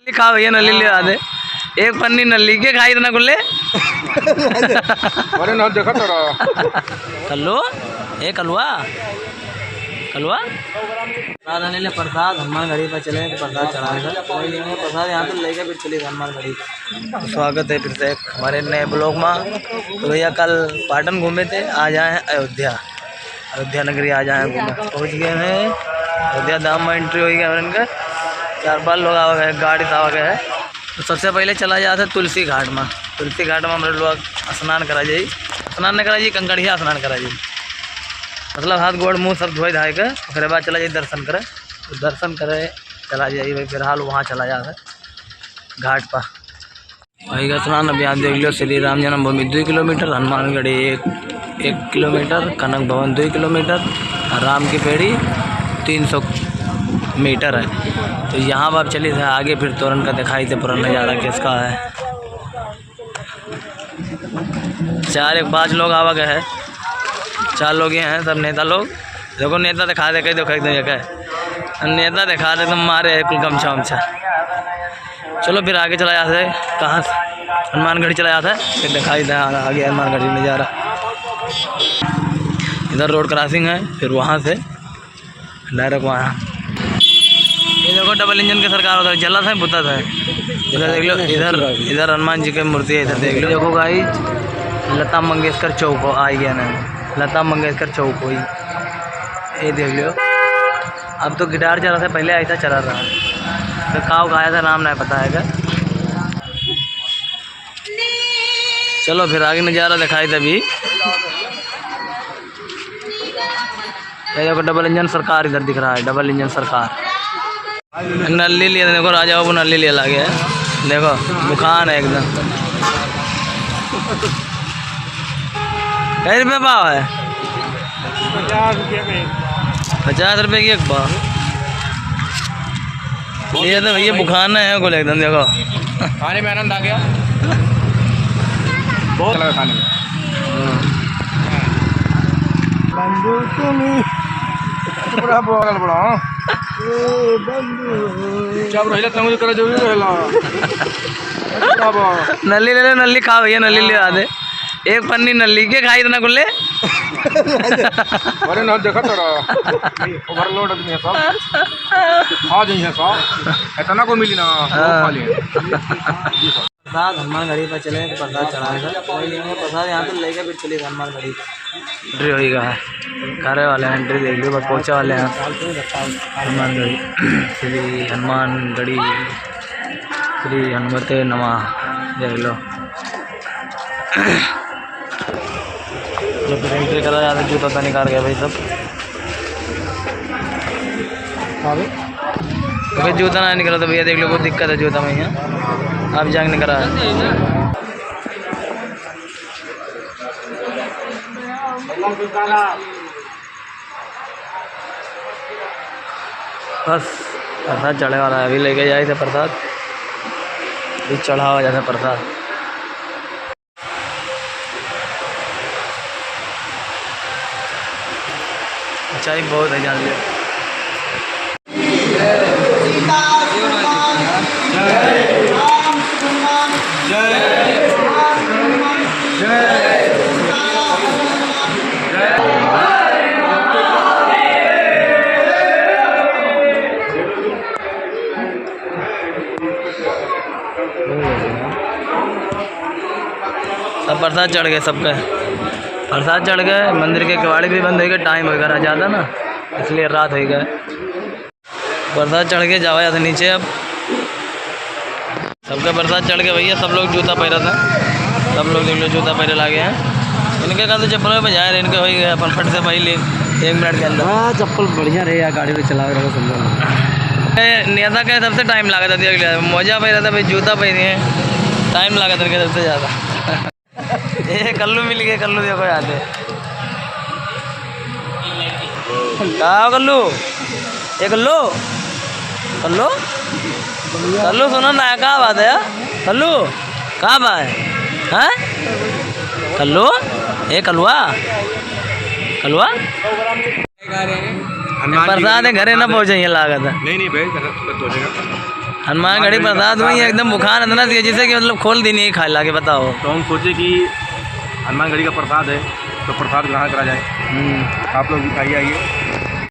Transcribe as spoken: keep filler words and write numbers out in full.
लिखा भैया, नल्ली ले आ दे। एक पन्नी नल्ली के खाई इतना कुल्ले। अरे ना, देखा तो रहा। कल्लू, ए कलुआ, कलुआ। प्रसाद आने ले, प्रसाद हनुमान गढ़ी पर चले, प्रसाद चढ़ाएगा। कोई नहीं है, प्रसाद यहाँ तो लेके फिर चलिए हनुमान गढ़ी। स्वागत है फिर से एक हमारे नए vlog में। तो भैया कल पाटन घूमे थे, आज आए हैं अयोध्या। अयोध्या नगरी आ जाए, घूमे। पहुँच गए हैं अयोध्या धाम में, entry हो गया हमन का। चार पाँच लोग आवा गए, गाड़ी से आवा गए है। तो सबसे पहले चला जात है तुलसी घाट में। तुलसी घाट में हमरे लोग स्नान करा जाई, स्नान न करा जाई, कंकड़िया स्नान करा जाई, मतलब हाथ गोड़ मुँह सब धोए धाए के, ओकरे बाद चला जाई दर्शन करे। तो दर्शन करे चला जाई भाई, फिलहाल वहाँ चला जात है घाट पर। वही का स्नान अभियान देख लो, श्री राम जन्मभूमि दुई किलोमीटर, हनुमानगढ़ी एक, एक किलोमीटर, कनक भवन दुई किलोमीटर, और राम की पेड़ी तीन सौ मीटर है। तो यहाँ पर चली थे आगे, फिर तोरन का दिखाई थे पूरा नज़ारा किसका है। चार एक पाँच लोग आवा गए हैं, चार लोग ये हैं, सब नेता लोग। देखो नेता दिखा दे, कहीं देखो एकदम ये है। नेता दिखा दे, तुम मारे है कुल गमछा वमछा। चलो फिर आगे चला जाते हैं। कहाँ से? हनुमानगढ़ी चला जाता है, फिर दिखाई दे आगे हनुमानगढ़ी नज़ारा। इधर road crossing है, फिर वहाँ से direct वहाँ। ये देखो double engine के सरकार उधर जलत है, बुतत है। इधर देख लो, इधर, इधर हनुमान जी की मूर्ति है, इधर देख लो। देखो guys, लता मंगेशकर चौक हो, आ गया ना, लता मंगेशकर चौक हो। ये देख लो, अब तो guitar चला था, पहले ऐसा चला रहा। तो काव गाया था, नाम नहीं पता है क्या। चलो फिर आगे नज़ारा दिखाई दे अभी। ये देखो double engine सरकार इधर दिख रहा है, double engine सरकार। नल्ली लिए, देखो राजा बाबू नल्ली लिए लागे है। देखो दुकान है एकदम। कै रुपये पाव है? पचास रुपये का एक पाव। पचास रुपये की एक पाव। ये तो भैया बुखाना है कुल एकदम, देखो। खाने में आनंद आ गया, बहुत अच्छा लगा खाने में। बंदूक में। चुप रहा, बगल बड़ा, हाँ। ए बंदूक। चुप रहिला, तंग करे जरूरी रहेला। चुप रहा बा। नल्ली ले ले, नल्ली खा भैया, नल्ली ले आ दे। एक पन्नी नल्ली के खाई इतना कुल्ले। अरे ना, देखा तो रहा। Overload आदमी है सब। खा जाइए सब। इतना को मिली ना, वो खा लिए। प्रसाद हनुमान गढ़ी पर चले तो प्रसाद चढ़ाएगा। कोई नहीं है, प्रसाद यहाँ से लेके फिर चलिए हनुमान गढ़ी। Entry होइगा है, घरे वाले entry देख लो, बस पहुँचा वाले हैं हनुमान गढ़ी। श्री हनुमान गढ़ी, श्री हनुमते नमः, देख लो। जब फिर entry करा जाता है, जूता तो निकाल गया भाई सब। हाँ भाई। तो फिर जूता ना निकला तो भैया देख लो, बहुत दिक्कत है जूता में यहाँ। अब जाके निकला है। बस प्रसाद चढ़े वाला है, अभी लेके जाए थे प्रसाद, अभी चढ़ावा जाता प्रसाद। ऊंचाई बहुत है, जान लियो। सब प्रसाद चढ़ गए सबके, प्रसाद चढ़ गए। मंदिर के केवाड़ी भी बंद हो गए, time वगैरह ज़्यादा ना, इसलिए रात हो गए। प्रसाद चढ़ के जावा जाते नीचे अब। सबके प्रसाद चढ़ के भैया सब लोग जूता पहरा था, सब लोग देख लो जूता पहरे लागे हैं। इनके का तो चप्पल में जाए रहे, इनके हो ही गए अपन फट से पहले एक मिनट के अंदर। हाँ, चप्पल बढ़िया रहे यार, गाड़ी में चलावे रहो सुंदर। ए, नेता के सबसे time लागत है, देख लिया, मोजा पहरा था भाई, जूता पहरे हैं, time लागत है इनके सबसे ज़्यादा। ए, कल्लू मिल गए, कल्लू देखो याद है। का हो कल्लू? ए कल्लू? कल्लू? कल्लू सुनो ना, का बात है यार? कल्लू? का बात है? हाँ? कल्लू? ए कलुआ? कलुआ? हनुमान जी प्रसाद है, घरे ना पहुँचे, ये लागत है। नहीं, नहीं भाई, घर पर पहुँचेगा। हनुमानगढ़ी प्रसाद वही है, एकदम बुखार इतना तेजी से कि मतलब खोल दी नहीं खाए लागे, बताओ। तो हम सोचे कि हनुमानगढ़ी का प्रसाद है, तो प्रसाद ग्रहण करा जाए। हम्म। आप लोग भी खाइए, आइए।